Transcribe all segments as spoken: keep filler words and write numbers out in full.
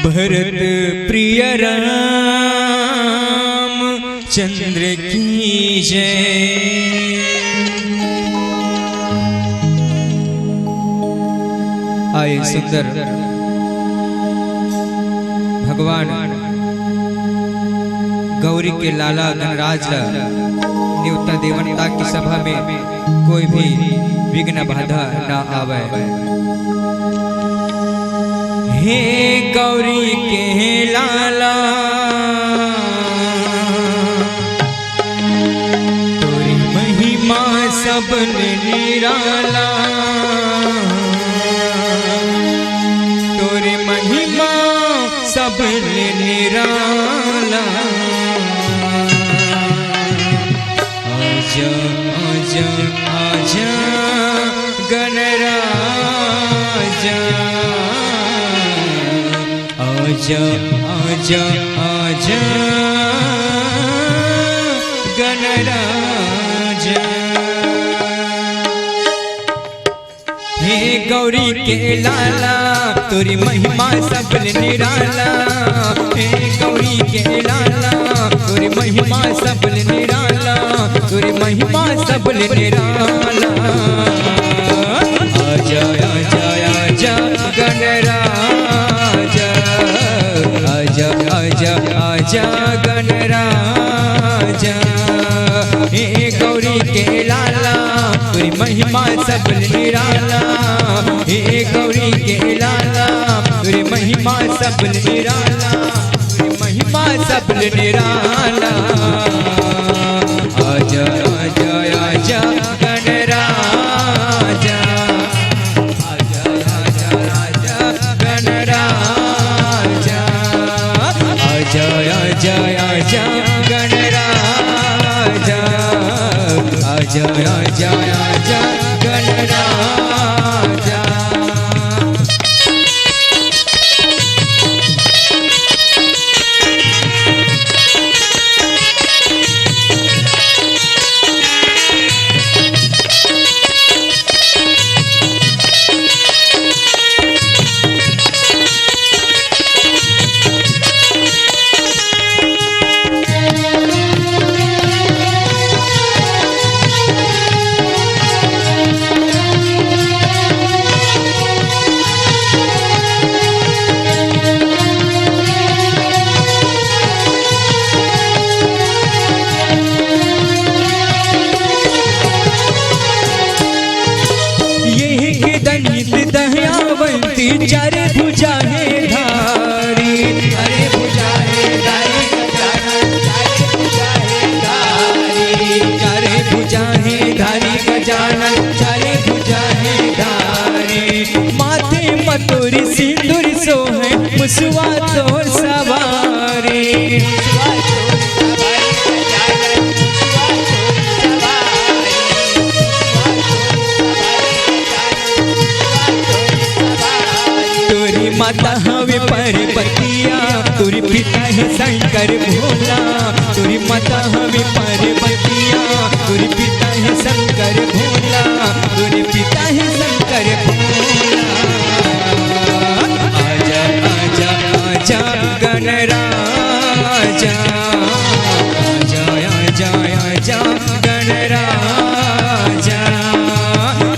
भरत प्रिय राम चंद्र की जय। आए सुंदर भगवान गौरी के लाला गणराज ला नेवता देवन, ताकि सभा में कोई भी विघ्न बाधा ना आवे। हे गौरी के लाला, तोरी महिमा सबले निराला, तोरी महिमा सबले निराला। आजा, आजा, आजा गणराजा। आजा, आजा, आजा गणराजा। हे गौरी के लाला, तोरी महिमा सबले निराला। हे गौरी के लाला, तोरी महिमा सबले निराला, तोरी महिमा सबले निराला। आजा, आजा, आजा गणराजा, आजा, आजा, आजा गणराजा। हे गौरी के लाला, तोरी महिमा सबले निराला। हे गौरी के लाला, तोरी महिमा सबले निराला, तोरी महिमा सबले निराला। आजा, आजा, आजा गणराजा। आजा, आजा, आजा गणराजा। आजा, आजा, आजा गणराजा। आजा, आजा, आजा गणराजा। एक दंत दयावंती, चार भुजा हे धारी। अरे भुजा हे धारी गजानन, चार भुजा हे धारी। चार भुजा हे धारी गजानन, चार भुजा हे धारी। माथे म तोरी सिंदूर सोहे, मुसवा तोर सवारी। तोरी माता हवे पार्वतिया, तोरी पिता हे शंकर भोला। तोरी माता हवे पार्वतिया, तोरी पिता हे शंकर भोला। तोरी पिता हे शंकर भोला। आजा, आजा, आजा गणराजा। आजा, आजा, आजा गणराजा।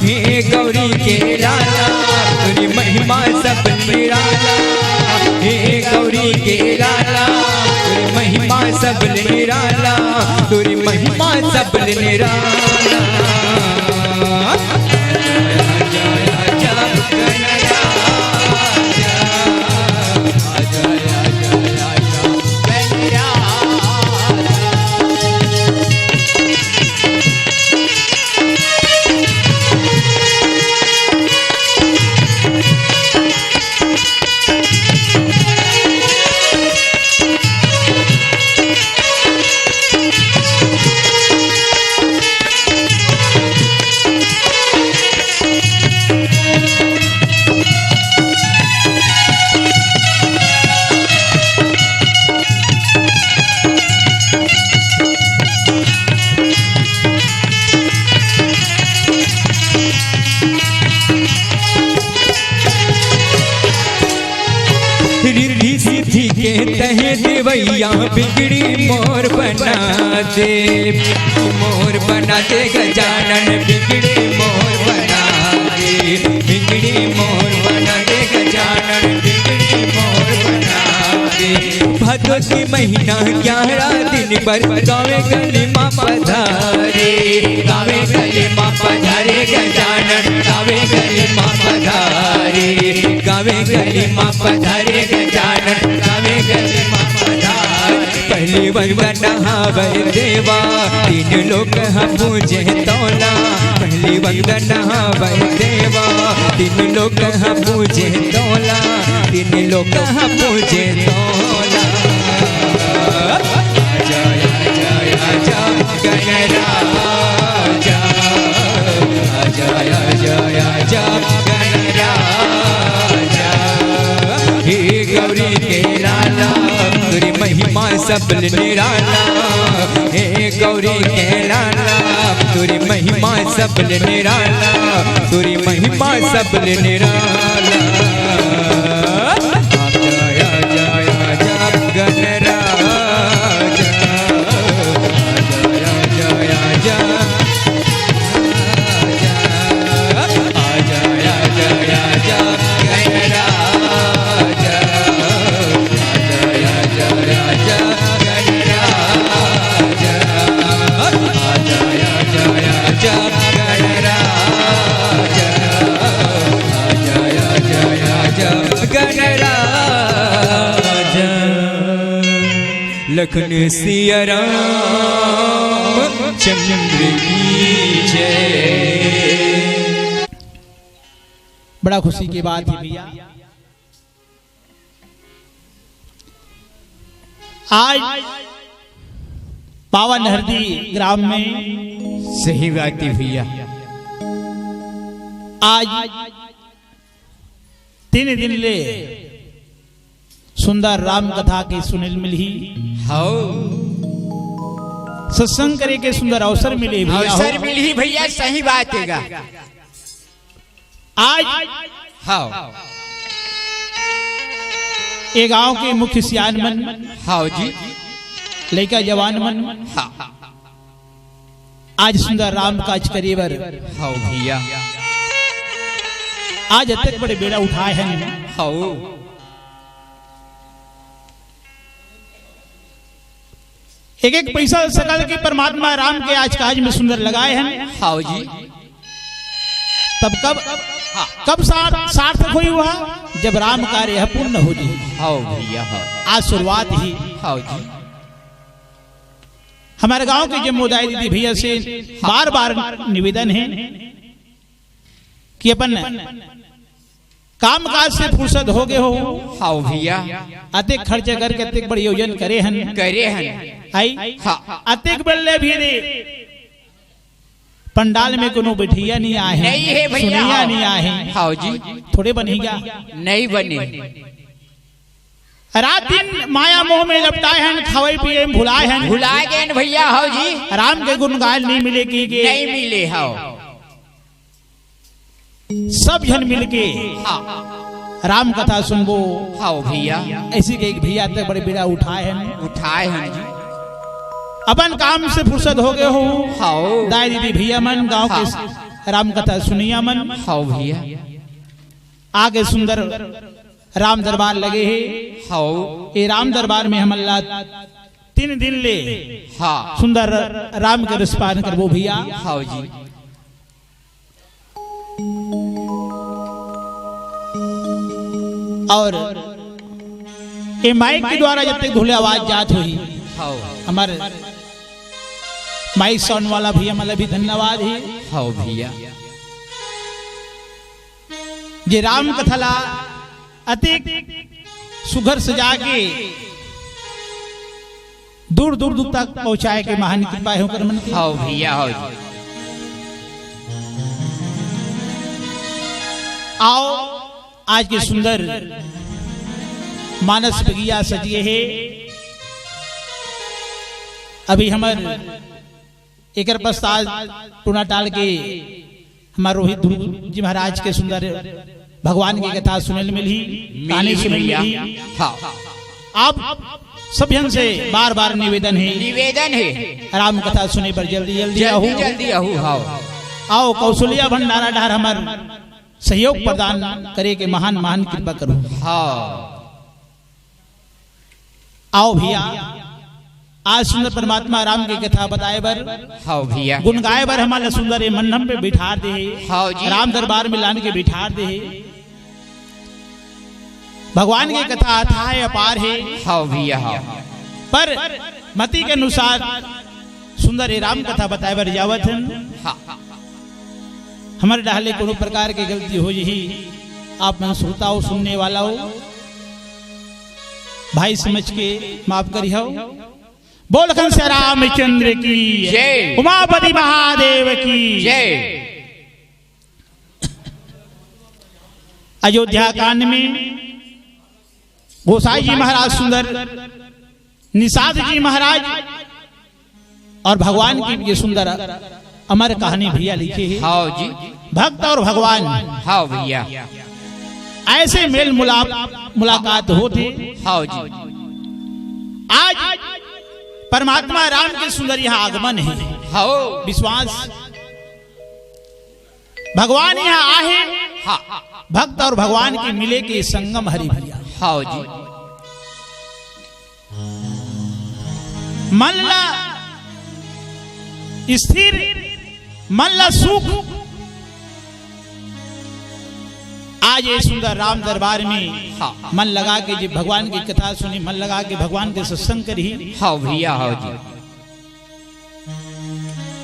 हे गौरी के लाला, तोरी महिमा सबले निराला। हे गौरी के लाला, तोरी महिमा सबले निराला, तोरी महिमा सबले निराला। भैया बिगड़ी मोर बना दे, मोर बना दे गजानन, बिगड़ी मोर बना दे, बिगड़ी मोर बना दे गजानन, बिगड़ी मोर बना दे। भादो की महीना ग्यारह दिन बर गावे गली मा पधारे, गावे गली मा पधारे गजानन, गावे गली मा पधारे, गावे गली मा पधारे गजानन, गावे गली मा पधारे। पहली वंदन हावय देवा, तीन लोक ह पूजे तोला। पहली वंदन हावय देवा, तीन लोक ह पूजे तोला, तीन लोक ह पूजे तोला। आजा, आजा, आजा, गणराजा। आजा, आजा, आजा, गणराजा। हे गौरी के लाला, तोरी महिमा सबले निराला। हे गौरी के लाला, तोरी महिमा सबले निराला, तोरी महिमा सबले निराला। आजा, आजा, आजा, गणराजा। आजा, आजा, आजा, आजा। आजा, आजा, आजा, गणराजा। आजा, आजा, आजा, गणराजा। आजा, आजा, आजा, गणराजा। आजा, आजा, आजा, गणराजा। लखन सिया राम चंद्र की जय। बड़ा खुशी की बात है भैया, आज पावन हरदी ग्राम में सही बात है भैया। आज तीन दिन ले सुंदर राम कथा के सुने ल मिलही। हव। सत्संग करे के सुंदर अवसर मिले भैया। अवसर मिलही भैया, सही बात हे गा। आज हव। ए गांव के मुख्य सियान मन, हव जी। लइका जवान मन, हाँ। आज सुंदर राम काज करे बर। हव भैया। आज अतेक बड़े बेड़ा उठाए हन। हव। एक एक पैसा सकल के परमात्मा राम के आज काज में सुंदर लगाए हन। हव जी। तब कब, हाँ। कब सार-, सार्थक होई हुआ? जब राम कार्य ह पूर्ण हो जी। हव भैया, हव। आज शुरुआत ही। हव जी। हमर गांव के जम्मो दाई दीदी भैया से बार-बार निवेदन हे कि अपन काम काज से फुर्सत हो गे हो। हव भैया। अतेक खर्चा करके अतेक बड़े आयोजन करे हन। करे हन। आई? हाँ। अतेक बेर ले भी रे पंडाल में कोनो बैठइया नहीं आए हे। नहीं हे भैया, सुनइया हाँ। नहीं आए हे। हव जी। थोड़े बनही गा। नहीं बने। रात दिन माया मोह में लपटाए हन, खावई पिए में भुलाए हन। भुलाए गे हन भैया, हव जी। राम के गुण गाय ल नहीं मिले कि के। नहीं मिले, हव। सब झन मिलके हाँ। राम कथा सुनबो। हव भैया। ऐसी के एक भैया अतेक बड़े बेड़ा उठाए हन। उठाए हन जी। अपन काम से फुर्सत हो गे हो। हव। दाई दीदी भैया मन, गांव के हाँ। राम कथा सुनइया मन। हव भैया। आगे सुंदर राम दरबार लगे हे। हव। ए राम दरबार में हमन ला तीन दिन ले हाँ। सुंदर राम के रसपान करबो भैया। हव जी। अउ ए माइक के द्वारा जब तक धुले आवाज जात होही, हव। हमर माइक साउंड वाला भैया मन ला भी धन्यवाद हे। हव भैया। जे राम कथा ला अतेक सुघर सजा के दूर दूर दूर तक पहुंचाए के महान कृपा हे ओकर मन के। हव भैया, हव। अउ आज के सुंदर मानस बगिया सजे हे। अभी हमर एकर पश्चात टूनाटाल के हमर रोहित ध्रुव जी महाराज के सुंदर भगवान के कथा सुने ल मिलही, मिलही कहानी सुने ल भैया। मिलही। हाँ। अब सब झन से बार बार निवेदन हे, निवेदन हे। राम कथा सुने बर जल्दी जल्दी जल्दी आहू। जल्दी आहू, हाव। आओ कौशल्या भंडारा डहर हमर सहयोग प्रदान करे के महान महान कृपा करो। हाव। आओ भैया, आज सुंदर परमात्मा राम के कथा बताए बर, हाव भैया। गुन गाए बर हमन ला सुंदर ये मंडप पे बिठार दे हे। हाव जी। राम दरबार में लान के बिठार दे हे। भगवान के कथा अथाह हे, अपार हे। हाव भैया, हाव। पर मति के अनुसार सुंदर ये राम कथा बताए बर जावत हन। हाँ। हमर डहर ले कोनो प्रकार के गलती हो जही, आप मन श्रोता हो, सुनने वाला हो, भाई समझ के माफ करिहव। बोल कंस रामचंद्र की जय। उमापति महादेव की जय। अयोध्या कांड में गोसाई जी महाराज सुंदर, निषाद जी महाराज और भगवान की ये सुंदर अमर कहानी भैया लिखे हे। हाव जी। भक्त और भगवान। हाव भैया। ऐसे मेल मुलाप-, मुलाकात होथे। हाव जी। आज परमात्मा राम के सुंदर यहाँ आगमन हे। हाव। विश्वास, भगवान यहाँ आहे। हाँ। भक्त और भगवान के मिले के संगम हरे भैया। हाव जी। मन ला स्थिर, मन ला सुख। आज ये सुंदर राम दरबार में हाँ। मन लगा के जे भगवान की कथा सुनी, मन लगा के भगवान के सत्संग करी। हाव भैया, हाव जी।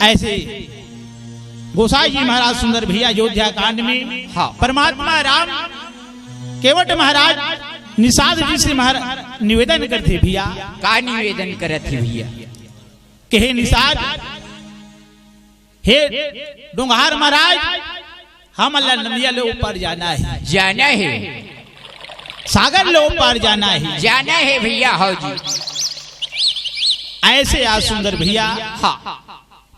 ऐसे गोसाई जी महाराज सुंदर भैया अयोध्या कांड में हाँ। परमात्मा राम केवट महाराज निषाद जी से महाराज निवेदन करथे भैया। का निवेदन करत हे भैया? कहे निषाद, हे डोंगहार महाराज, हमन ला नदिया ले ओ पार जाना हे। जाना हे। सागर ले ओ पार जाना हे। जाना हे भैया, हाव जी। ऐसे आज सुंदर भैया हाँ।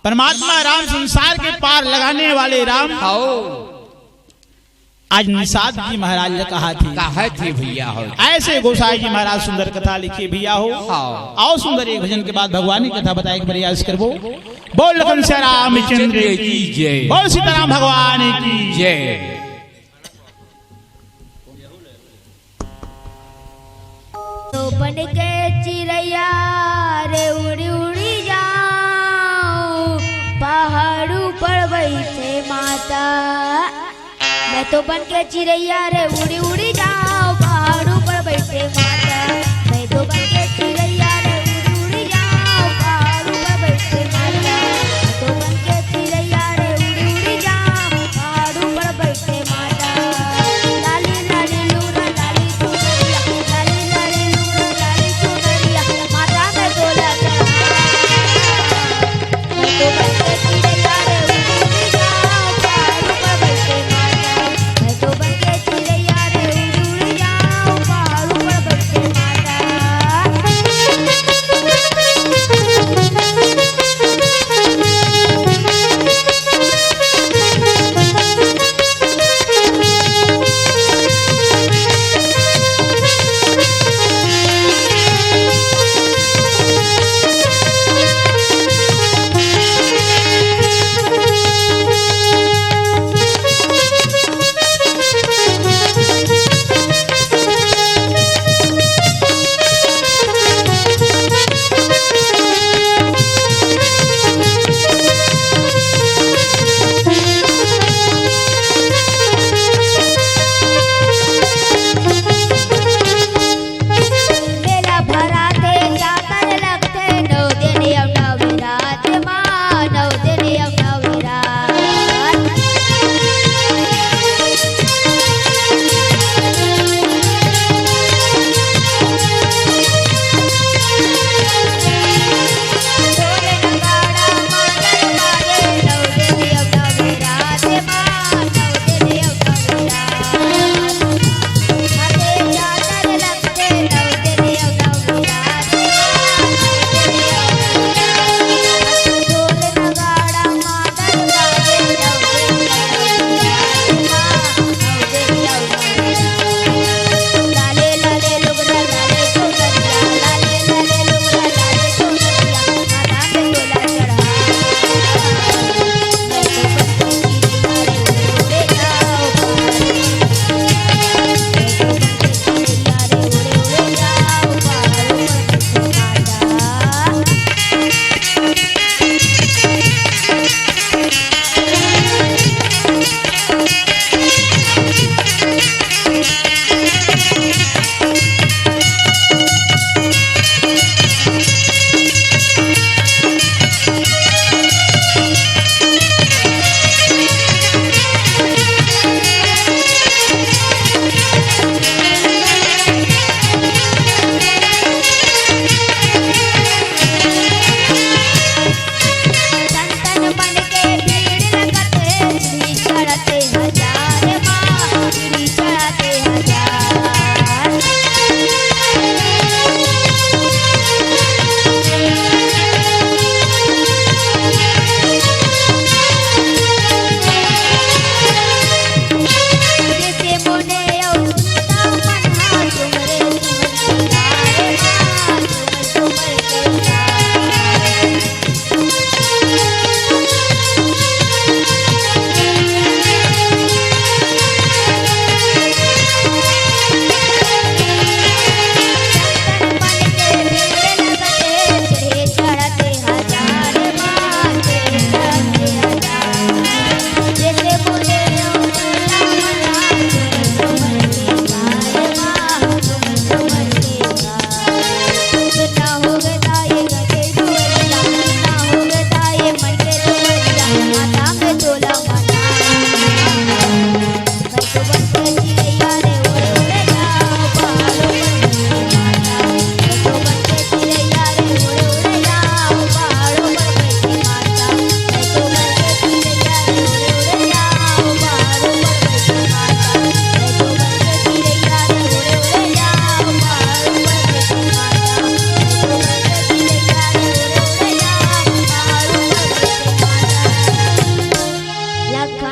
परमात्मा राम संसार के पार लगाने वाले राम हाव। आज निषाद जी महाराज ला कहाथे। कहाथे भैया हो। ऐसे गोसाई जी महाराज सुंदर कथा लिखे भैया हो। हाँ। आओ सुंदर एक भजन के बाद भगवान की कथा बताए के प्रयास करबो। बोल लखन सिया रामचंद्र की जय। बोल सीताराम भगवान की जय। तो बन के चिरैया रे उड़ी उड़ी जाऊं, पहाड़ ऊपर बैठे माता। मैं तो बन के चिरैया रे उड़ी उड़ी जाऊं, पहाड़ ऊपर बैठे माता। मैं तो बन के चिरैया रे उड़ी उड़ी जाऊं, पहाड़ ऊपर बैठे माता। मैं तो बन के चिरैया रे उड़ी उड़ी जाऊं, पहाड़ ऊपर बैठे माता। लाली लाली लूरा लाली चुनरिया, लाली लाली लूरा लाली चुनरिया, माता मैं तोला चढ़ा। मैं तो बन के चिरैया रे उड़ी उड़ी जाऊं, पहाड़ ऊपर बैठे माता। मैं तो बन के चिरैया रे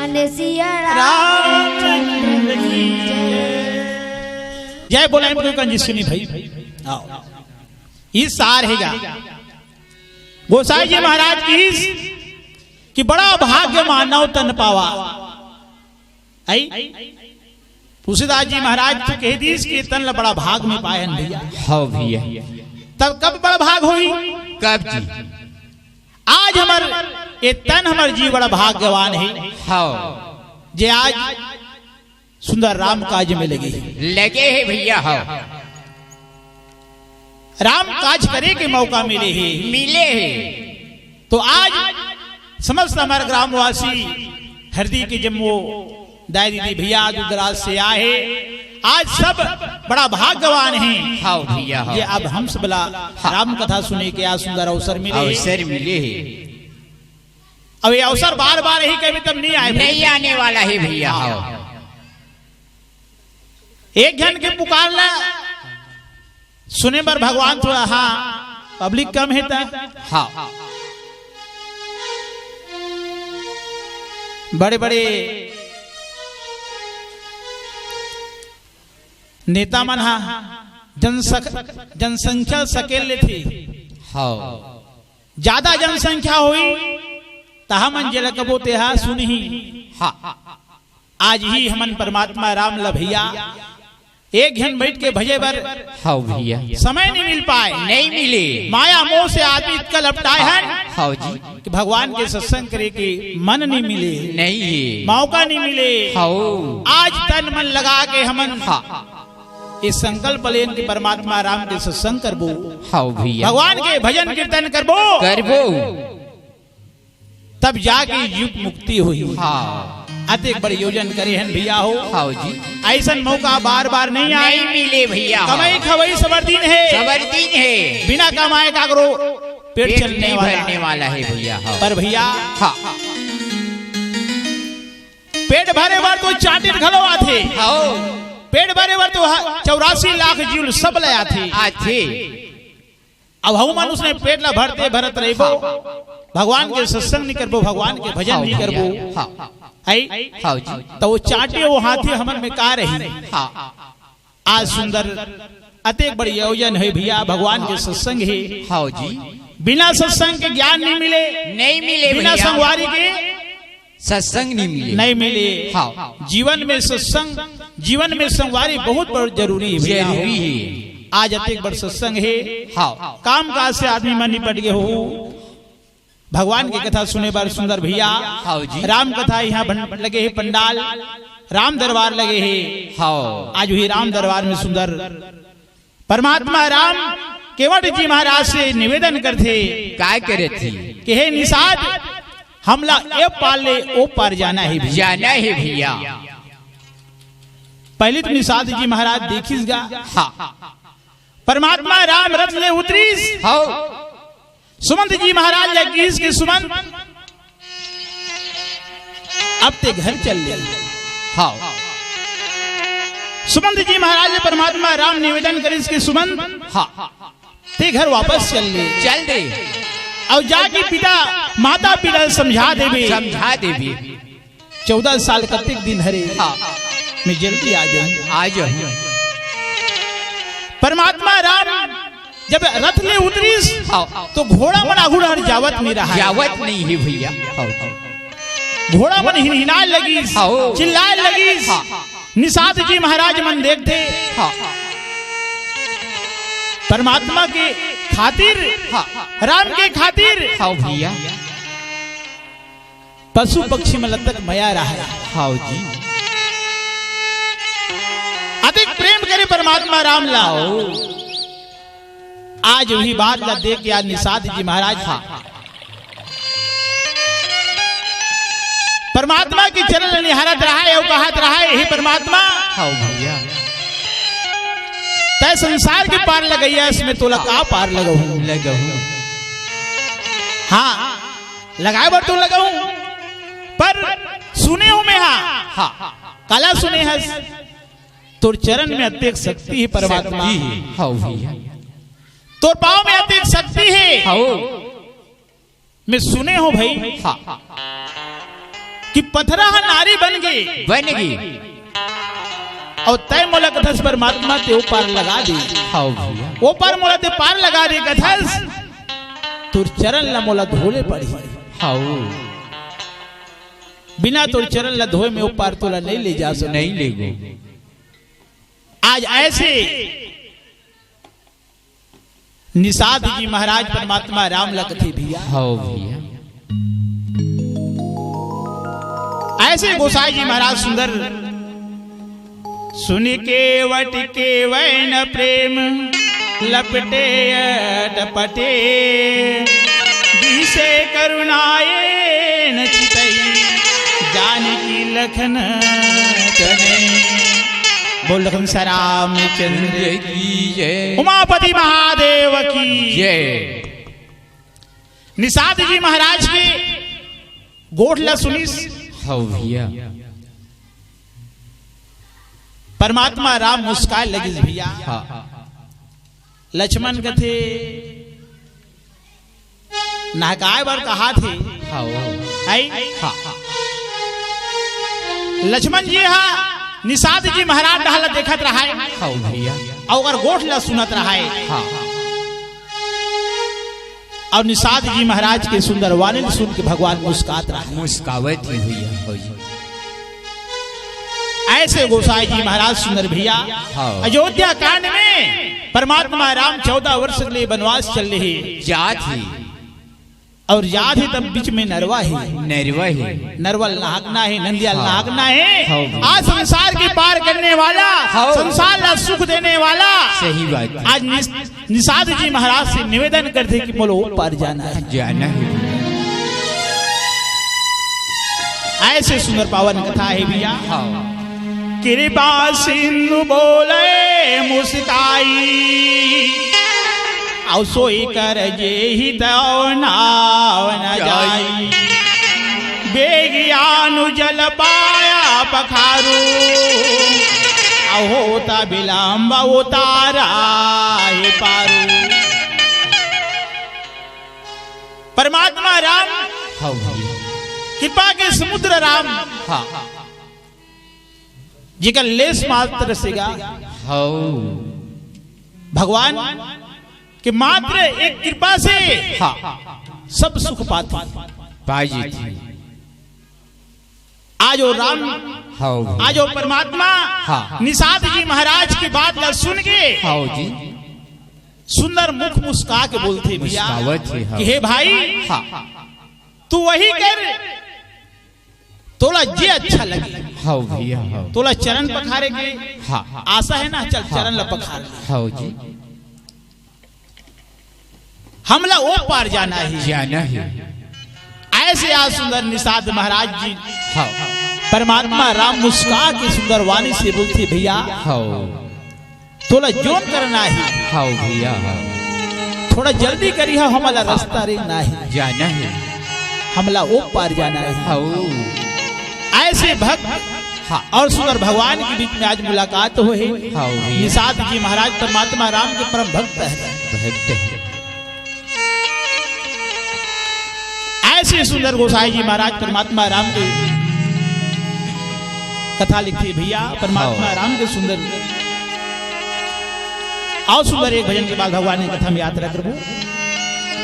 सिया रामचंद्र की जय। जय बोले गुरु कंजूसनी भाई। आओ। ई सार हे गा। गोसाई जी महाराज कहिस कि बड़ा भाग्य मानव तन पावा। आई? तुलसीदास जी महाराज तो कहि दिस कि तन ला बड़ा भाग में पाए हन भैया। हव भैया। तब कब बड़ा भाग होही? कब जी? आज हमर ए तन हमर जी बड़ा भाग्यवान हे। हव। जे आज सुंदर राम काज में लगे हे। लगे हे भैया, हव। राम काज करे के मौका मिले हे। मिले हे। तो आज समस्त हमर ग्रामवासी हरदी के जम्मो दाई दीदी भैया दूर दराज से आए हे। आज सब बड़ा भाग्यवान हे। हव भैया, हव। ये अब हम सब ला हाँ। राम कथा सुने के आज सुंदर अवसर मिले हे। अवसर मिले हे। अब ये अवसर बार-बार यही कभी तब नहीं आए। नहीं आने वाला हे भैया, हव। एक झन के पुकार ला सुने बर भगवान थोड़ा, हाँ, public कम हे ता। हाँ। बड़े-बड़े नेता मन हा जनसख-, जनसंख्या सकेल लेथे। हाँ। ज्यादा जनसंख्या होई, त हमन जेला कबो तेहा सुनही। हाँ। आज ही हमन परमात्मा राम ल भैया एक झन बैठ के भजे बर हव भैया। समय नहीं मिल पाए। नहीं मिले। माया मोह से आदमी इतका लपटाए हन हव जी। कि भगवान के सत्संग करे के मन नहीं मिले। नहीं हे। मौका नहीं मिले। हव। आज तन मन लगा के हमन हाँ। ये संकल्प लेन कि परमात्मा राम के सत्संग करबो। हव भैया। भगवान के भजन कीर्तन करबो। करबो। तब जाके युग मुक्ति होही। हाँ। अतेक बड़े योजन करे हन भैया हो। हाँ जी। अइसन मौका बार-बार नहीं आए। नहीं मिले भैया। कमई खवई सबर दिन हे। सबर दिन हे। बिना कमाए काकरो पेट पेट चलने नहीं वाला। भरने वाला हे भैया। हाँ। पर भैया, हाँ। पेट भरे बर तो चांटी घलो आथे। हाँ। पेट भरे बर तो ह-, चौरासी लाख जीव ल सब ले आथे। आथे। अब हमू मन उसने पेट ला भरते भरत रहिबो, हाँ। भगवान के सत्संग नहीं करबो, भगवान के भजन हाँ, नहीं करबो। भैया, हाँ। आई? हाँ जी। त वो चांटी वो हाथी हमन में का रही? हाँ। आज सुंदर अतेक बड़े आयोजन हे भैया, भगवान के सत्संग हे। हाँ जी। बिना सत्संग के ज्ञान नहीं मिले, नहीं मिले बिना भैया। संगवारी के सत्संग नहीं मिले। नहीं मिले। हाँ। जीवन में सत्संग, जीवन में संगवारी बहुत, बहुत जरूरी हे भैया। जरूरी हे। आज अतेक बड़ सत्संग हे। हाँ। काम काज से आदमी मन निपट गे हो। भगवान के कथा सुने बर सुंदर भैया। हाँ जी। राम कथा यहाँ बन-, लगे हे पंडाल, राम दरबार लगे हे। हाँ। आज वही राम दरबार में सुंदर परमात्मा राम केवट जी महाराज से निवेदन करथे। काय करथे? कि हे निषाद, हमला ए पार ले ओ पार जाना हे भैया। जाना हे भैया। पहले तो निषाद जी महाराज देखिस गा। हाँ। परमात्मा राम रथ ले उतरिस। हाँ। सुमंत जी महाराज ल कहिस कि सुमंत, अब ते घर चल ले। हाँ। सुमंत जी महाराज ल परमात्मा राम निवेदन करिस कि सुमंत, हाँ। ते घर वापस चल ले। चल दे। अउ जाके पिता, माता पिता ल समझा देबे। समझा देबे। चौदह साल कतेक दिन हरे। हाँ। मैं जल्दी आ जाऊँ। आ जाऊँ। परमात्मा राम जब रथ ले उतरिस, हाँ। तो घोड़ा मन आघू डहर जावत नहीं रहा। जावत नहीं हे भैया। हाँ। घोड़ा मन हिनहिनाए लगिस, हाँ। चिल्लाए लगिस। हाँ। निषाद जी महाराज मन देखथे। हाँ। परमात्मा के खातिर, हाँ। राम के खातिर। हाँ भैया। पशु पक्षी मन ल तक मया रहय। हाँ जी। अतेक प्रेम करे परमात्मा राम ला। हाँ। आज वही बात ला देख के आज निषाद जी महाराज हाँ। परमात्मा के चरण ल निहारत रहय अउ कहत रहय, हे परमात्मा, हाँ भैया। तैं संसार के पार लगइया, इसमें तोला का पार लगहूँ? लगहूँ। हाँ। लगाए बर तो लगाहूँ, पर सुने हों मैं हा। हाँ। काला सुने हस? तोर चरण में अतेक शक्ति हे परमात्मा। शक्ति हे। हाँ भैया। तोर पाँव में अतेक शक्ति हे। हाँ। मैं सुने हों भाई। हाँ। कि पथरा ह नारी बन गे। बन गे। अउ तैं मोला कथस परमात्मा, ते ओ पार लगा दे। हव भैया। ओ पार मोला ते पार लगा दे कथस। तोर चरण ला मोला धोले पड़ही। हव। बिना तोर चरण ला धोए में ओ पार तोला नइ ले जा सकंव। नइ लेगो। आज ऐसे निषाद जी महाराज परमात्मा राम ला कथे भैया। हव भैया। ऐसे गोसाई जी महाराज सुंदर सुनि केवट केवै न प्रेम लपटे अटपटे। बिहसे करुणाए न चितई जानकी लखन तनय। बोल लखन सिया रामचंद्र की जय। उमापति महादेव की जय। निषाद जी महाराज के गोठ ला सुनिस। हव भैया। परमात्मा राम मुस्काए लगिस भैया। हाँ। लक्ष्मण कथे, नहकाए बर कहाथे। हव। आई? हाँ। लक्ष्मण जी हा निषाद जी महाराज डहर ला देखत रहाय। हव भैया। अउ ओकर गोठ ला सुनत रहाय। हाँ। अउ निषाद जी महाराज के सुंदर वाणी ल सुन के भगवान मुस्कात रहाय। मुस्कावत हे भैया, हव जी। ऐसे गोसाई जी महाराज सुंदर भैया, हाँ। अयोध्या कांड में परमात्मा राम चौदह वर्ष के लिए वनवास चल रहे। जात हे। अउ जात हे तब बीच में नरवा हे। नरवा हे। नरवा ल नाहकना हे, नंदिया ल हाँ। नाहकना हे। हाँ। आज संसार के पार करने वाला, हाँ। संसार ला सुख देने वाला। सही बात हे। आज निस-, निषाद जी महाराज से निवेदन करथे कि मोला ओ पार जाना हे। जाना हे। ऐसे सुंदर पावन कथा हे भैया। हाँ। कृपा सिंधु बोले मुस्काई, अउ सोई कर जेहि तव नाव न जाई। जाई। बेगियानु जल पाया पखारू, अउ होत बिलम्ब उतारा हे पारू। परमात्मा राम, हाँ भैया। कृपा के समुद्र राम, हाँ। जेकर लेस मात्र से गा, हाँ। भगवान के मात्र एक कृपा से हाँ। सब सुख पाथे। पाई जी थी। आज ओ राम, हाँ। आज ओ परमात्मा, हाँ। निषाद जी महाराज के बात ला सुन के, हाँ जी। सुंदर मुख मुस्का के बोलथे भैया मुस्कावत हे, हाँ। कि हे भाई, हाँ। तू वही कर, तोला जे अच्छा लगे। हाँ भैया, हाँ। तोला चरण पखारे के हाँ। आशा हे ना, चल हाँ। चरण ला पखार ले। हाँ जी। हमला ओ पार जाना हे। जाना हे। ऐसे आज सुंदर निषाद महाराज जी हाँ। परमात्मा राम मुस्का के सुंदर वाणी से बोलथे, भैया, हाँ। तोला जोन करना हे। हाँ भैया, हाँ। थोड़ा जल्दी करिहा, हमला रस्ता रेंगना हे। जाना हे। हमला ओ पार जाना हे। हाँ। ऐसे भक्त हाँ। अउ सुंदर भगवान के बीच में आज मुलाकात होहे। हाँ भैया। निषाद जी महाराज परमात्मा राम के परम भक्त हे। भक्त हे। ऐसे सुंदर गोसाई जी महाराज परमात्मा राम के कथा लिखथे भैया, परमात्मा हाँ। राम के सुंदर अउ सुंदर एक भजन के बाद भगवान के कथा में यात्रा करबो।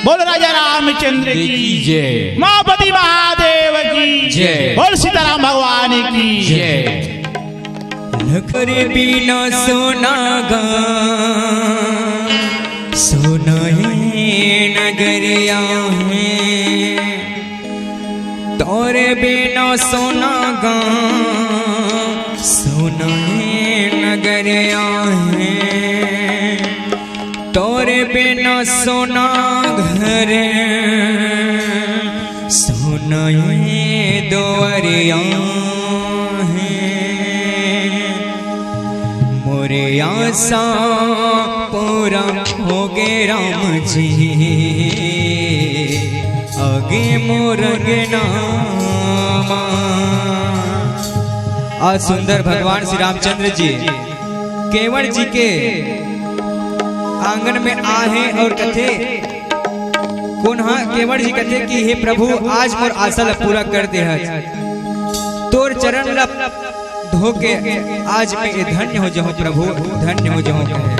बोल राजा रामचंद्र की की जय। उमापति महादेव की जय। बोल सीताराम भगवान की जय। लखरे बिना सोना गा, सोना हे नगरिया हे। तोरे बिना सोना गा, सोना हे नगरिया हे। तोरे बिना सोना घर, सोना हे दुआरिया हे। मोरे आसा पूरा होगे राम जी, आगे मोर अंगना मा। आज सुंदर भगवान श्री रामचंद्र जी केवट जी के आंगन में आहे अउ कथे, कोन हा केवट जी कथे कि हे प्रभु, आज मोर आसा ला पूरा कर दे हस। तोर चरण ला धो के आज मैं ये धन्य हो जाऊं प्रभु, धन्य हो जाऊं कहे।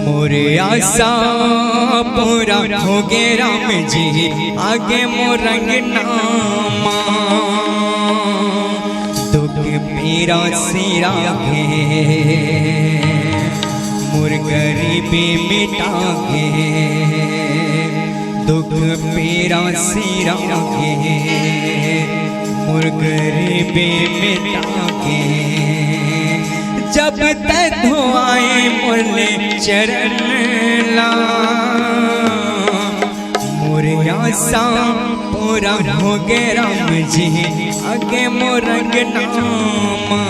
मोर आसा पूरा होगे राम जी, आगे मोर अंगना मा। दुख पीरा सिरागे, मोर गरीबी मिटागे। दुख पीरा सिरागे, मोर गरीबी मिटागे। जब तै धोआए मोर चरण ला, मोर आसा पूरा होगे राम जी, आगे मोर अंगना मा।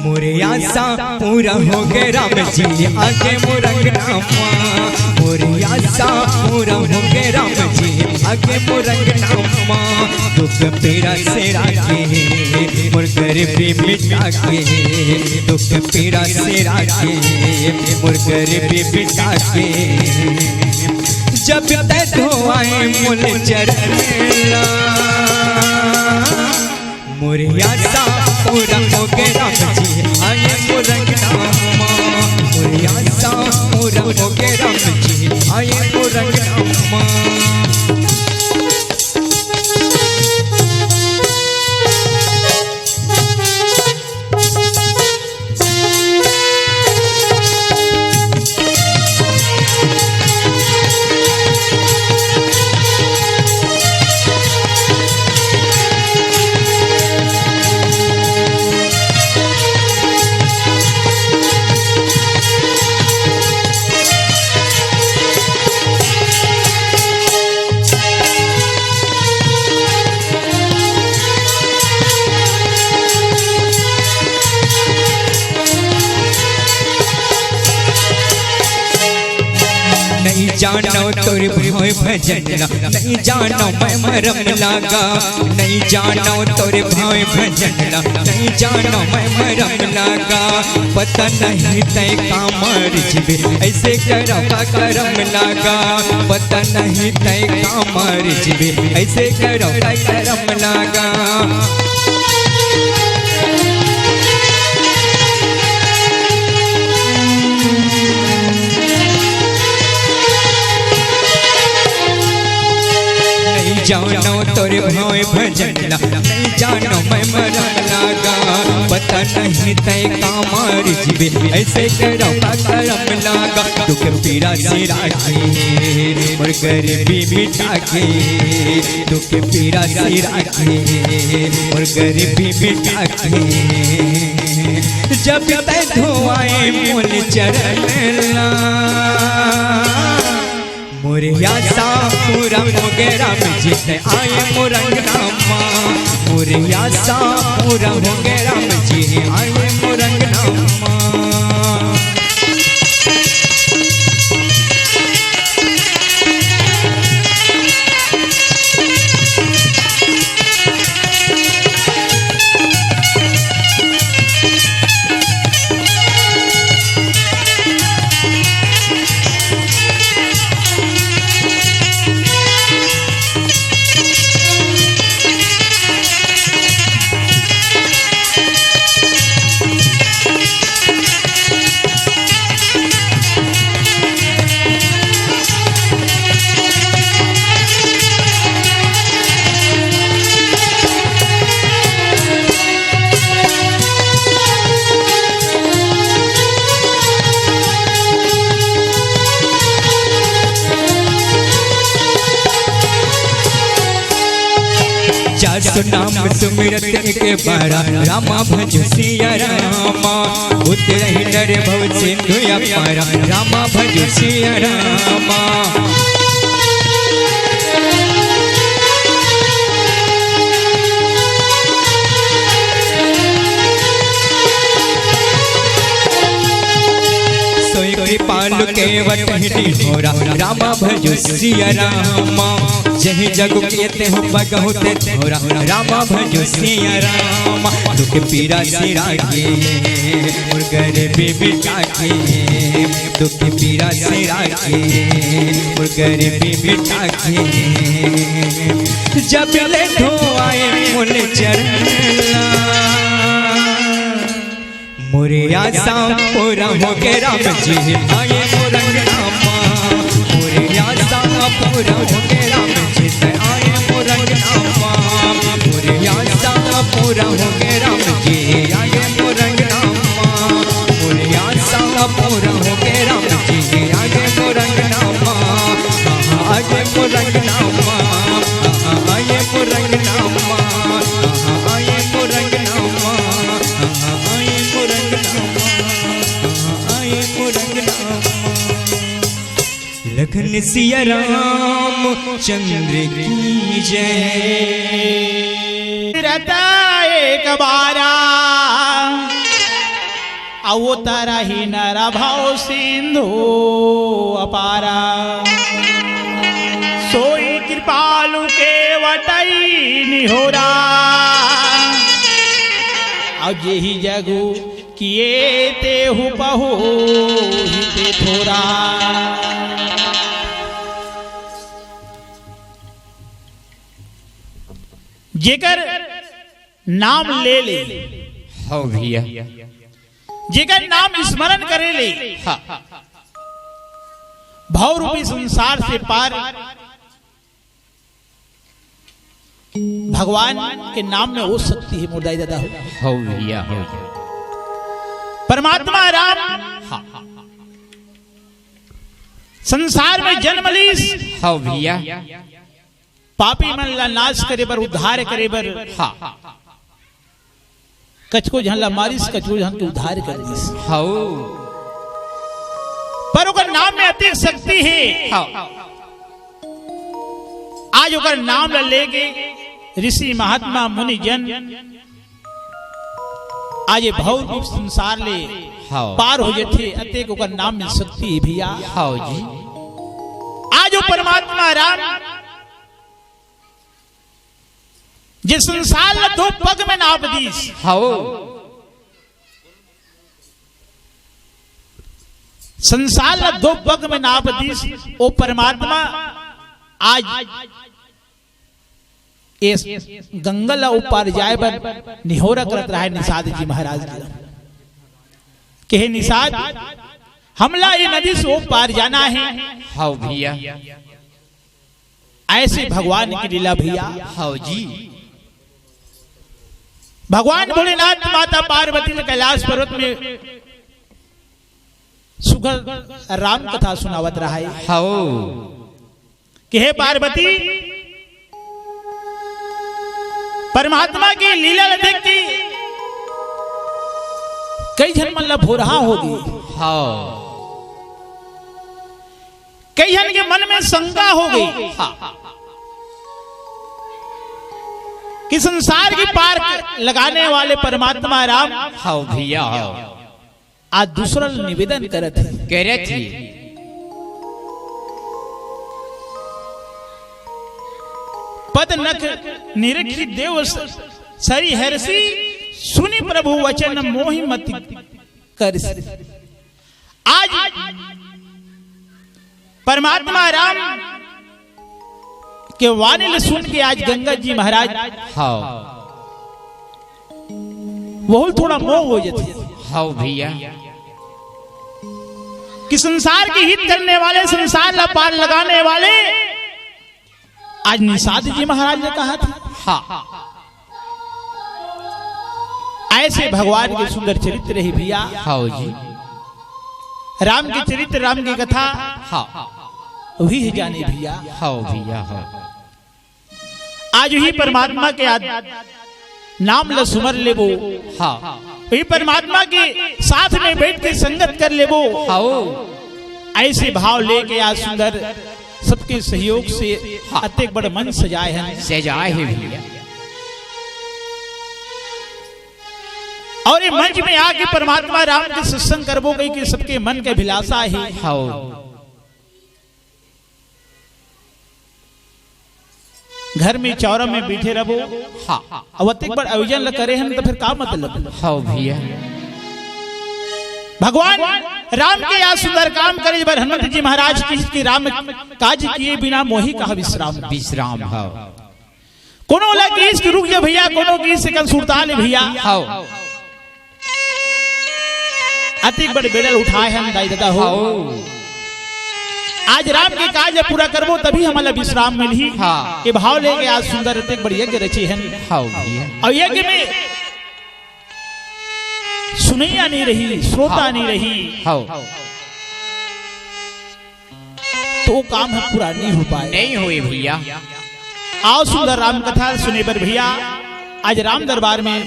मोर आसा पूरा होगे राम जी, आगे मोर अंगना मा। मोर आसा पूरा होगे राम जी, आगे मोर अंगना मा। दुख पीरा सिरागे, मोर गरीबी मिटागे। दुख पीरा सिरागे, मोर गरीबी मिटागे। जब तै धोआए मोर चरण ला, मोर आसा पूरा होगे राम जी, आए मोर अंगना मा। मोर आसा पूरा होगे राम जी, आए मोर अंगना मा। नहीं जानो तोर भाव भजन ला, नहीं जानो मैं मरम लागा। नहीं जानो तोर भाव भजन ला, नहीं जानो मैं मरम लागा। पता नहीं तै का मर जीबे, ऐसे करवा करम लागा। पता नहीं तै का मर जीबे, ऐसे करवा करम लागा। नहीं जानो तोर भाव भजन ला, नहीं जानो मैं मरम लागा। पता नहीं तै का मर जीबे, ऐसे करवा करम लागा। दुख पीरा सिरागे, मोर गरीबी मिटागे। दुख पीरा सिरागे, मोर गरीबी मिटागे। जब तै धोआए मोर चरण ला, मोर आसा पूरा होगे राम जी, आए मोर अंगना मा। मोर आसा पूरा होगे राम जी, आए मोर अंगना मा। चार सौ नाम सुमिरत एक बारा, रामा भजो सिया रामा। उतरहि नर भव सिंधु अपारा, रामा भजो सिया रामा। सोई कृपालु के एवट हिटी होरा रामा भजो सिया रामा। जही जगु केते हो बगहुते थोरा रामा भजो सिया रामा। दुख पीरा सिरा के मोर गरीबी मिटा के। दुख पीरा सिरा के मोर गरीबी मिटा के। जब ले धोआए मुन चरना। मोरे आसा पूरा हो गे राम जी, आए मोर अंगनामा। मोरे आसा पूरा हो गे राम जी, आए मोर अंगनामा। मोरे आसा पूरा हो गे राम जी, आए मोर अंगनामा। मोरे आसा पूरा हो गे राम जी, आए मोर अंगनामा। आहा, आए मोर अंगनामा। आहा, आए मोर अंगनामा। आहा, आए मोर अंगनामा। आहा, आए मोर अंगनामा। आहा, आए मोर अंगनामा। लखन सिया राम चंद्र की जय। रता एक बारा अवतरहि नर भव सिंधु अपारा। सोई कृपालु केवटइ निहोरा। अउ जेहि जगु किए तेहु पहुँचि ते थोरा। जेकर नाम ले ले। हव भैया। जेकर नाम स्मरण करे ले। हाँ। भव रूपी संसार से पार भगवान के नाम में वो शक्ति हे मोर दाई ददा हो। हव भैया, हव। परमात्मा राम हाँ। संसार में जन्म लीस। हव भैया। पापी मन ला नाश करे बर, उद्धार करे बर। हाँ। कचको झन ला मारिस, कचको झन के उद्धार कर दिस। हव। पर ओकर नाम में अतेक शक्ति हे। हव। आज ओकर नाम ला लेके ऋषि महात्मा मुनि जन आज ये भव रूप संसार ले हव। पार हो जथे, अतेक ओकर नाम में शक्ति हे भैया। हव जी। आज वो परमात्मा राम जे संसार ला दो पग में नाप दीस। हव। संसार ला दो पग में नाप दीस, वो परमात्मा आज ये गंगा ला ओ पार जाए बर निहोरा करत रहा हे निषाद जी महाराज जी ला। कहे निषाद, हमला ये नदी से ओ पार जाना हे। हव भैया। ऐसे भगवान की लीला भैया। हव जी। भगवान भोलेनाथ माता पार्वती ला कैलाश पर्वत में सुघर राम कथा सुनावत रहा हे। हव। कि हे पार्वती, परमात्मा के लीला ला देख के कई झन मन ला भोरहा हो गे। हव। कई झन के मन में शंका हो गे। हाँ। कि संसार की पार लगाने वाले परमात्मा राम हव भैया, हव। आज दूसरा निवेदन करत हे। करत हे। पद नख निरखि देव स-, सरि हरषि, सुनि प्रभु वचन मोहि मति करषि। आज परमात्मा राम के वाणी ल सुन के आज गंगा जी महाराज हव। बहुत थोड़ा मोह हो जाते। हव भैया। कि संसार के हित करने वाले, संसार ला पार लगाने वाले आज निषाद जी महाराज ने कहा था। हाँ। ऐसे भगवान के सुंदर चरित्र हे भैया। हव जी। राम के चरित्र, राम की कथा हाँ। वही हे जाने भैया। हव भैया, हव। आज ही परमात्मा के आद-, नाम ल सुमर लेबो। हाँ। वही परमात्मा के साथ में बैठ के संगत कर लेबो। हव। ऐसे भाव लेके आज सुंदर सबके सहयोग से हाँ। अतेक बड़ मंच सजाए हे। सजाए हे भैया। अउ ये मंच में आके परमात्मा राम के सत्संग करबो कहिके सबके मन के अभिलाषा हे। हव। घर में चौरा में बैठे रहबो। हाँ। अब अतेक बड़ आयोजन ल करे हन त फिर का मतलब? हाँ भैया। भगवान राम के आज सुंदर काम करे बर हनुमंत जी महाराज की, कि राम काज किए बिना मोहि कहा विश्राम। विश्राम, हाँ। कोनो ला किहिस कि रुक जा भैया, कोनो किहिस से कन सुरता ले भैया। हाँ। अतिक बड़ बेड़ा ल उठाए हन दाई ददा हो। हाँ। आज राम के काज ल पूरा करबो तभी हमला विश्राम मिलही। हाँ। ये भाव लेके आज सुंदर अतिक बड़ यज्ञ रचे हन। हाँ भैया। अउ यज्ञ में सुनइया नहीं रही, श्रोता हाँ। नहीं रही। हाँ। तो वो काम ह पूरा नहीं हो पाए। नहीं होए भैया। आओ सुंदर राम कथा सुने बर भैया। आज राम दरबार में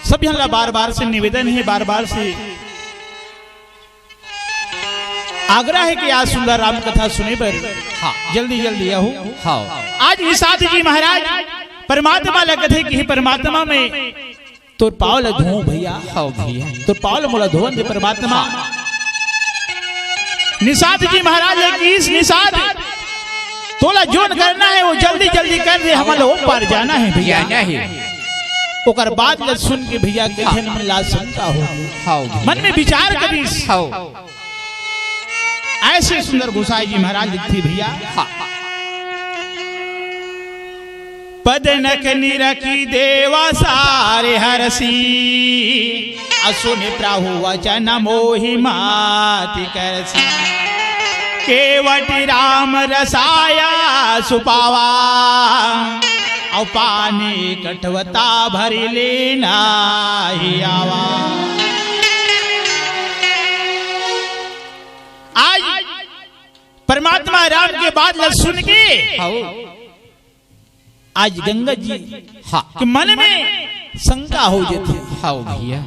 सब झन ला बार-बार से निवेदन हे, बार-बार से आग्रह हे कि आज सुंदर राम कथा सुने बर हाँ। जल्दी-जल्दी आहो। हाँ। आज निषाद जी महाराज परमात्मा ला कथे कि हे परमात्मा, मैं तोर पाँव ल धोऊं भैया। हाँ भैया। तोर पाँव ल मोला धोवन दे परमात्मा। हाँ। निषाद जी महाराज ल किहिस, निषाद, तोला जोन करना हे वो जल्दी जल्दी कर दे, हमन ल ओ पार जाना हे भैया। जाना हे। ओकर बात ल सुन के भैया के हाँ। मन ला शंका हो गई। हाँ भैया। मन में विचार करिस। हाँ। ऐसे सुंदर गोसाई जी महाराज लिखथे भैया। हाँ। पद नख निरखि देवा सारे हरषि, असुनि प्रभु वचन मोहि माति करषि। केवट राम रसाया सुपावा, अउ पानी कठवता भरि लेना ही आवा। आज परमात्मा राम के बात ल सुन के हाँ। आज गंगा जी हाँ। के मन में शंका हो जाती है हाँ भैया।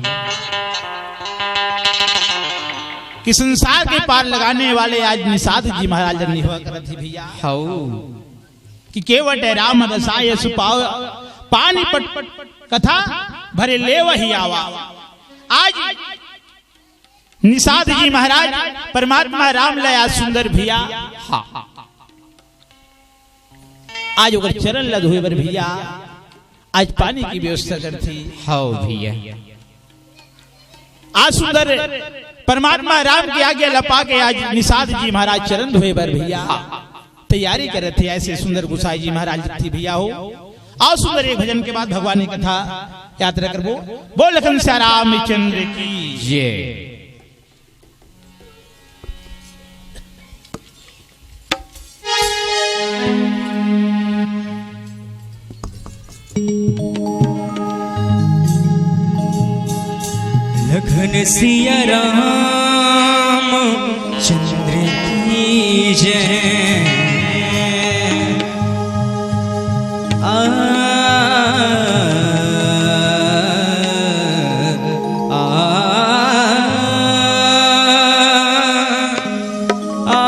कि संसार के पार लगाने वाले आज निषाद जी महाराज निभा करत ही भैया। हाँ। कि केवट राम रसाय सुपाव, पानी पट कथा भरे लेव ही आवा। आज निषाद जी महाराज परमात्मा राम लया सुंदर भैया। हाँ। आज ओकर चरण ल धोए बर भैया, आज पानी की व्यवस्था करथी। हाँ भैया। आज सुंदर परमात्मा राम की आज्ञा ल पाके आज निषाद जी महाराज चरण धोए बर भैया तैयारी करत हे। ऐसे सुंदर गोसाई जी महाराज थी भैया हो। आओ सुंदर एक भजन के बाद भगवान की कथा यात्रा करबो। बोल लखन सिया रामचंद्र की जय। लखन सिया राम चंद्र की जय। आ, आ, आ, आ,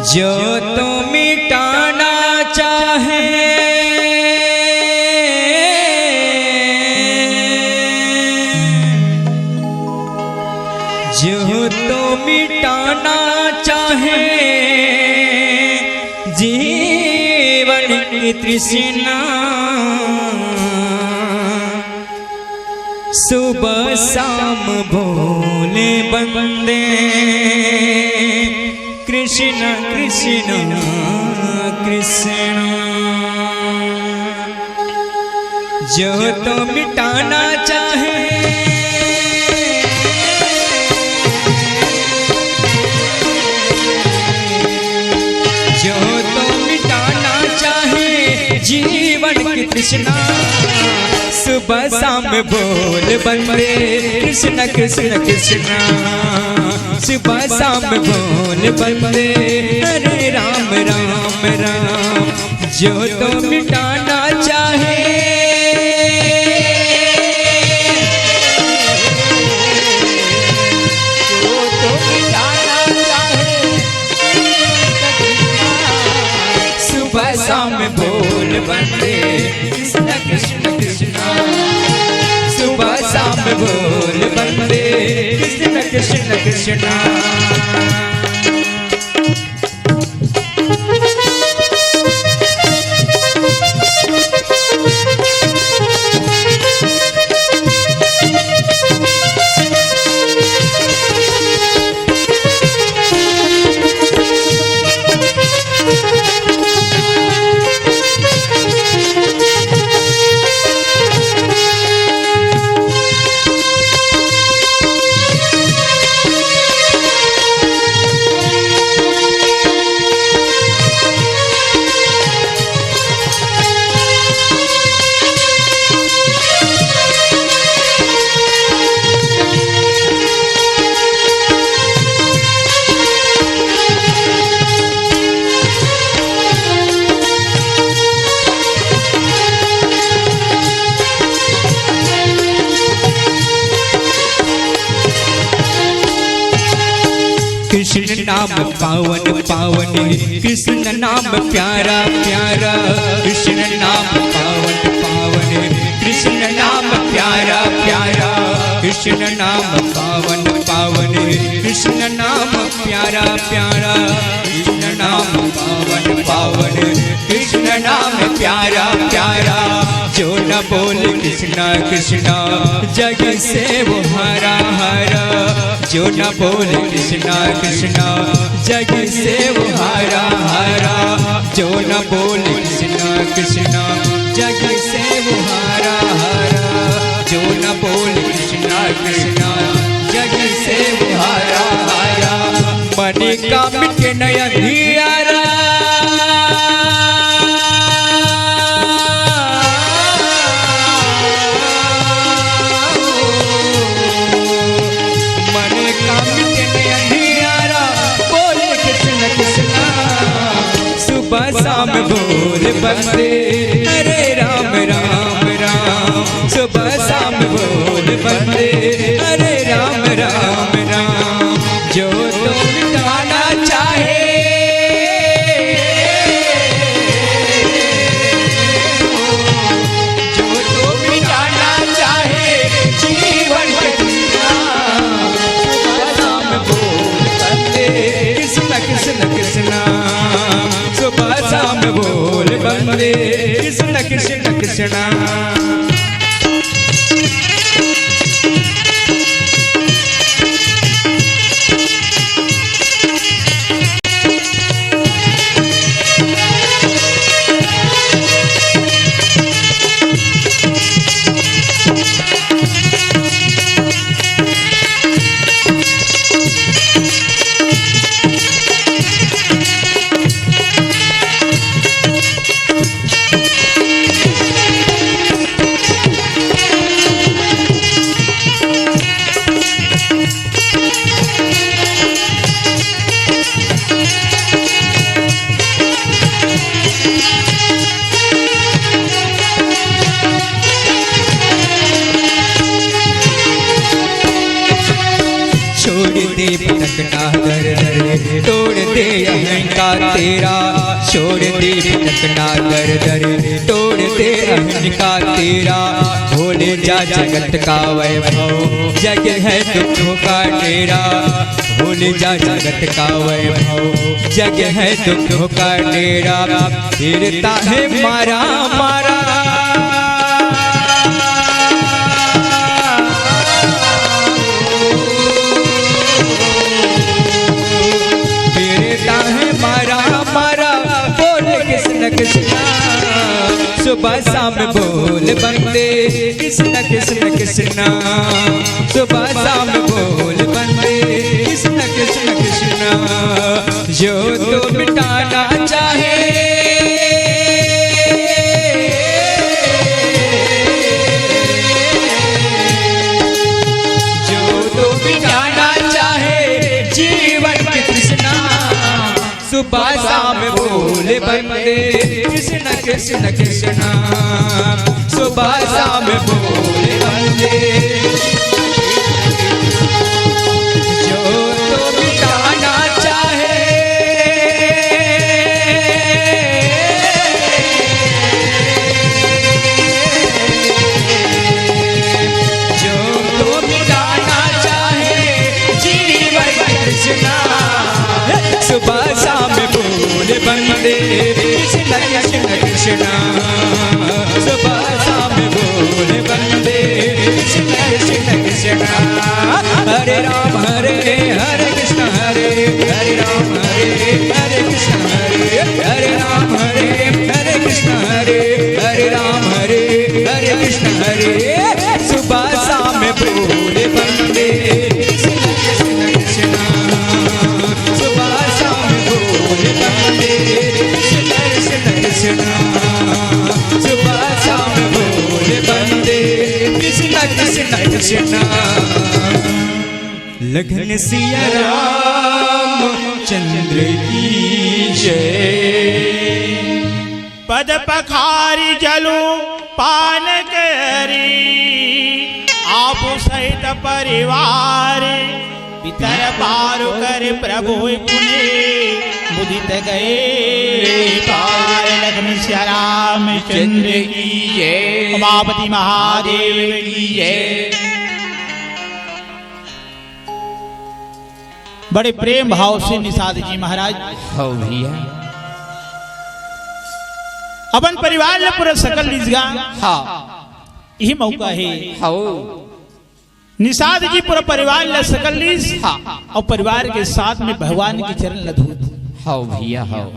जो तो मिटाना चाहे, जो तो मिटाना चाहे जीवन की तृष्णा, सुबह शाम बोले बंदे कृष्ण कृष्ण कृष्ण। जो तो मिटाना चाहे, जो तो मिटाना चाहे जीवन की तृष्णा, सुबह शाम बोल बंदे कृष्ण कृष्ण कृष्ण। सुबह शाम बोल बंदे हरे राम राम राम। जो तो मिटाना चाहे, जो तो मिटाना चाहे, सुबह शाम बोल बंदे कृष्ण कृष्ण कृष्ण। सुबह शाम बोल बंदे कृष्ण कृष्ण। कृष्ण नाम पावन पावन, कृष्ण नाम प्यारा प्यारा। कृष्ण नाम पावन पावन, कृष्ण नाम प्यारा प्यारा। कृष्ण नाम पावन पावन, कृष्ण नाम प्यारा प्यारा। कृष्ण नाम पावन पावन, कृष्ण नाम प्यारा प्यारा। जो न बोले कृष्णा कृष्णा, जग से वो हरा हरा। जो न बोले कृष्णा कृष्णा, जग से वो हरा हरा। जो न बोले कृष्णा कृष्णा, जग से वो हरा हरा। जो न बोले कृष्णा कृष्णा, जग से वो हरा हरा। मन का मिटे नया धियारा। मन का मिटे नया धियारा, बोले कृष्ण कृष्णा। सुबह शाम बोल बंदे, हरे राम राम राम। सुबह शाम बोल बंदे, हरे राम राम राम। जो तो मिटाना चाहे, जो तो मिटाना चाहे जीवन के तृष्णा। सुबह शाम बोल बंदे, कृष्ण कृष्ण कृष्णा। सुबह शाम बोल बंदे, कृष्ण कृष्ण कृष्णा। छोड़ दे भटकना दर दर, तोड़ दे अहंकार तेरा। छोड़ दे भटकना दर दर, तोड़ दे अहंकार तेरा। भूल जा जगत का वैभव, जग है दुखों का डेरा। भूल जा जगत का वैभव, जग है दुखों का डेरा। फिरता है मारा मारा, फिरता है मारा मारा। बोल कृष्ण कृष्णा, सुबह शाम बोल बंदे, कृष्ण कृष्ण कृष्णा। सुबह शाम बोल बंदे, कृष्ण कृष्ण कृष्णा। जो तो मिटाना चाहे, जो तो मिटाना चाहे जीवन की तृष्णा। सुबह शाम बोल बंदे, कृष्ण कृष्ण कृष्णा। सुबह शाम बोल बंदे, जो तो मिटाना चाहे, जो तो मिटाना चाहे, जी हरे कृष्ण हरे हरे राम हरे हरे कृष्ण हरे हरे राम हरे हरे कृष्ण हरे हरे राम हरे हरे कृष्ण हरे। सुबह शाम बोले बंदे कृष्ण कृष्ण कृष्ण। सुबह शाम बोले बंदे कृष्ण कृष्ण कृष्ण। सुबह शाम बोले बंदे कृष्ण कृष्ण कृष्ण। लखन सिया राम चंद्र की जय। पद पखारी जलु पान करी, आपु सहित परिवार पितर पारु कर प्रभु पुनि मुदित गए पार। लखन सिया राम चंद्र की जय, उमापति महादेव की जय। बड़े प्रेम भाव से निषाद जी महाराज हव भैया। अपन परिवार ल पूरा सकल लीस गा। हाँ। यही मौका हे। हव। निषाद जी पूरा परिवार ल सकल लीस। हाँ। अउ परिवार के साथ में भगवान के चरण ल धोत। हव भैया, हव।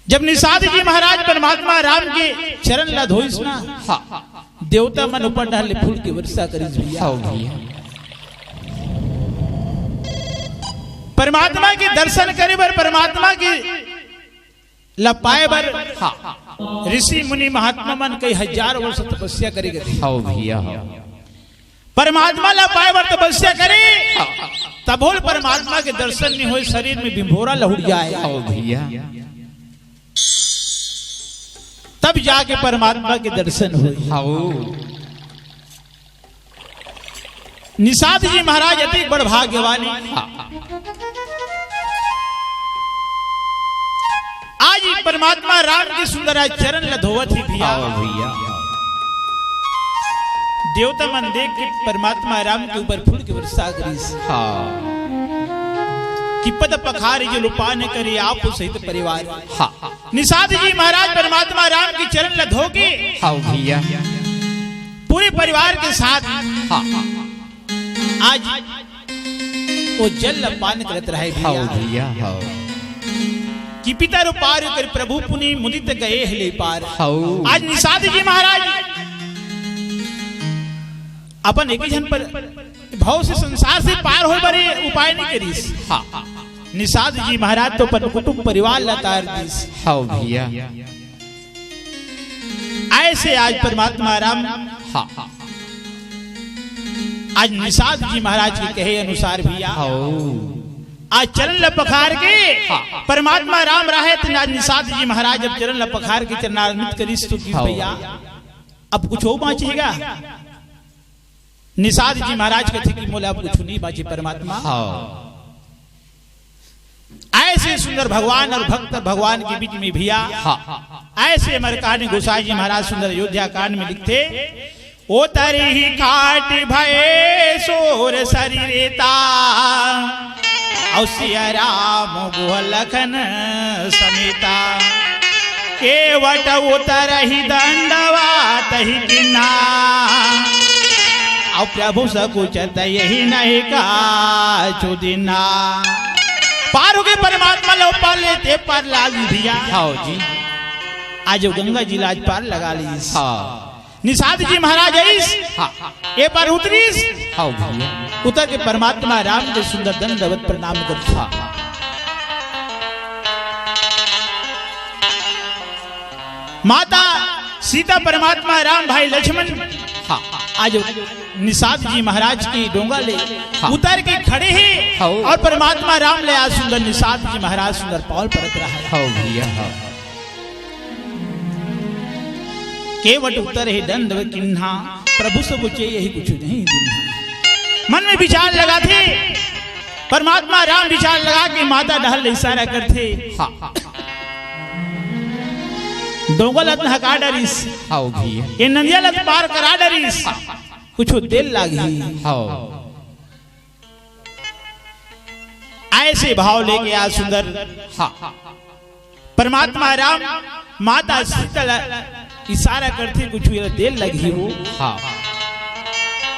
जब निषाद जी महाराज परमात्मा राम के चरण ला धोइस ना, हाँ। देवता मन ऊपर डहर ले फूल के वर्षा करिस भैया। हाँ भैया। परमात्मा के दर्शन करे बर, परमात्मा के ला पाए बर, हाँ। ऋषि मुनि महात्मा मन कई हजार वर्ष तपस्या करे गे। हाँ भैया, हाँ। परमात्मा ला पाए बर तपस्या करे, तभो ले परमात्मा के दर्शन नहीं होए, शरीर में भिंभोरा लहुट जाए। हव भैया। तब जाके परमात्मा के दर्शन होए। हव। निषाद जी महाराज अति बड़ भाग्यवान हे। हाँ। आज ही परमात्मा राम के सुंदर आज चरण ल धोवत ही भैया। हाँ भैया। देवता मन देख के परमात्मा राम के ऊपर फूल के वर्षा करिस। हाँ। कि पद पखारी जलु पान करी आपु सहित परिवार। हाँ। निषाद जी महाराज परमात्मा राम के चरण ल धो के हाँ भैया। पूरे परिवार के साथ हाँ। आज वो जल ल पान करत रहे भैया। हव भैया, हव। कि पितर पारु कर प्रभु पुनि मुदित गए हेले पार। हव। आज निषाद जी महाराज अपन एक ही झन पर भाव से संसार से पार होए बर उपाय नहीं करिस। हाँ। निषाद जी महाराज तो अपन कुटुंब परिवार ला तार दिस। हव भैया। ऐसे आज परमात्मा राम हाँ। आज निषाद जी महाराज के कहे अनुसार भैया, हाँ। आज चरण ल पखार के हाँ। परमात्मा राम रहे त आज निषाद जी महाराज जब चरण ल पखार के चरणारविंद करिस तो कि हाँ। भैया, अब कुछ हो बाँचेगा? निषाद जी महाराज कथे कि मोला अब कुछ नहीं बाँचे परमात्मा। हाँ। ऐसे सुंदर भगवान और भक्त भगवान के बीच में भैया, हाँ। ऐसे अमरकांड गोसाई जी महाराज सुंदर अयोध्या कांड में लिखथे, "ओतरही खाट भए सोर सरीर एता, अउ सिया राम गुह लखन समेता।" केवट उतरही दंडवत ही किन्हा, अउ प्रभु सकुचत यही नहीं कछु दीन्हा। पार हो गे परमात्मा ल ओ पार ले ते पार लगा लीस भैया। हाँ जी। आज वो गंगा जी ला आज पार लगा लीस। हाँ। निषाद जी महाराज आइस, हाँ। ए पार उतरिस, हाँ भैया। उतर के परमात्मा राम के सुंदर दंडवत प्रणाम करथे। हाँ। माता सीता, परमात्मा राम, भाई लक्ष्मण, हाँ। आज निषाद जी महाराज के डोंगा ले हाँ। उतर के खड़े हे हाँ। और परमात्मा राम ले आज सुंदर निषाद जी महाराज सुंदर पाँव ल परत रहे। हाँ भैया, हाँ। केवट उतरही दंडवत किन्हा, प्रभु सकुचत यही कछु नहीं दीन्हा। मन में विचार लगाथे, परमात्मा राम विचार लगा के माता डहर ले इशारा करथे। हाँ। डोंगा ल अतना हका डरिस। हाँ भैया। ये नदिया ल पार करा डरिस। हाँ। कुछ देर लागही। हाँ। ऐसे भाव लेके आज सुंदर हाँ। परमात्मा राम माता सीता ल इशारा करथे, कुछ ये देर लगही हो। हाँ।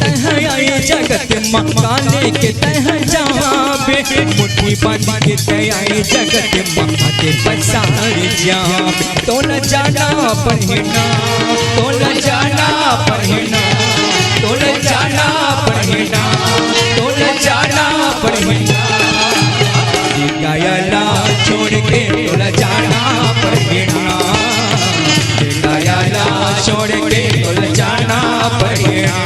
तैं ह आई जगत म, काले के तैं ह जाबे, मुट्ठी बांध के तैं आई जगत म, आके पसार जाबे। तोला जाना पड़ही ना, तोला जाना पड़ही ना, तोला जाना पड़ही ना, तोला जाना पड़ही ना। ये काया ला छोड़ के तोला जाना पड़ही ना, ये काया ला छोड़ के तोला जाना पड़ही ना।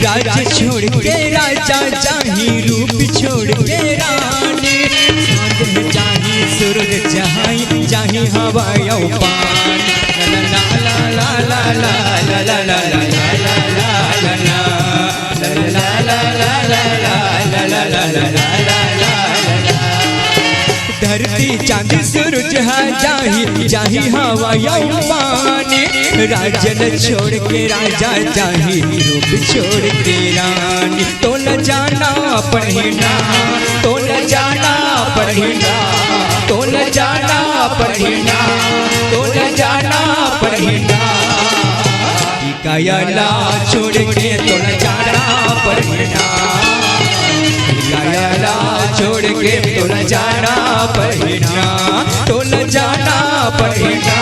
राज छोड़ के राजा जाही, रूप छोड़ के रानी, चांद जाही, सूरज जाही, जाही हवा अउ पानी। ला ला ला। धरती चांद सूरज ह जाही, जाही हवा अउ पानी, राजन छोड़ के राजा जाही, रूप छोड़ के रानी। तोला जाना पड़ही ना, तोला जाना पड़ही ना, तोला जाना पड़ही ना, तोला जाना पड़ही ना। काया ला छोड़ के तोला जाना पड़ही ना, काया ला छोड़ के तोला जाना पड़ही ना, तोला जाना पड़ही ना,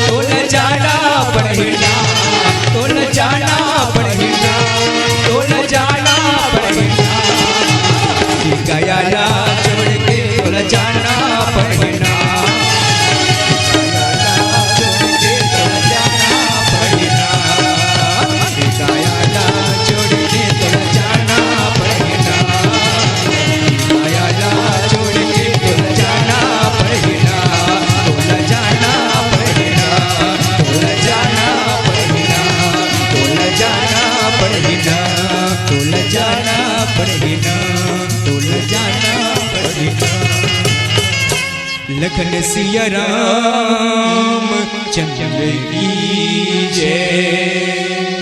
तोला जाना पड़ही ना, तोला जाना पड़ही ना, तोला जाना पड़ही ना। काया ला छोड़ के तोला जाना पड़ही ना। लखन सिया राम चंद्र की जय।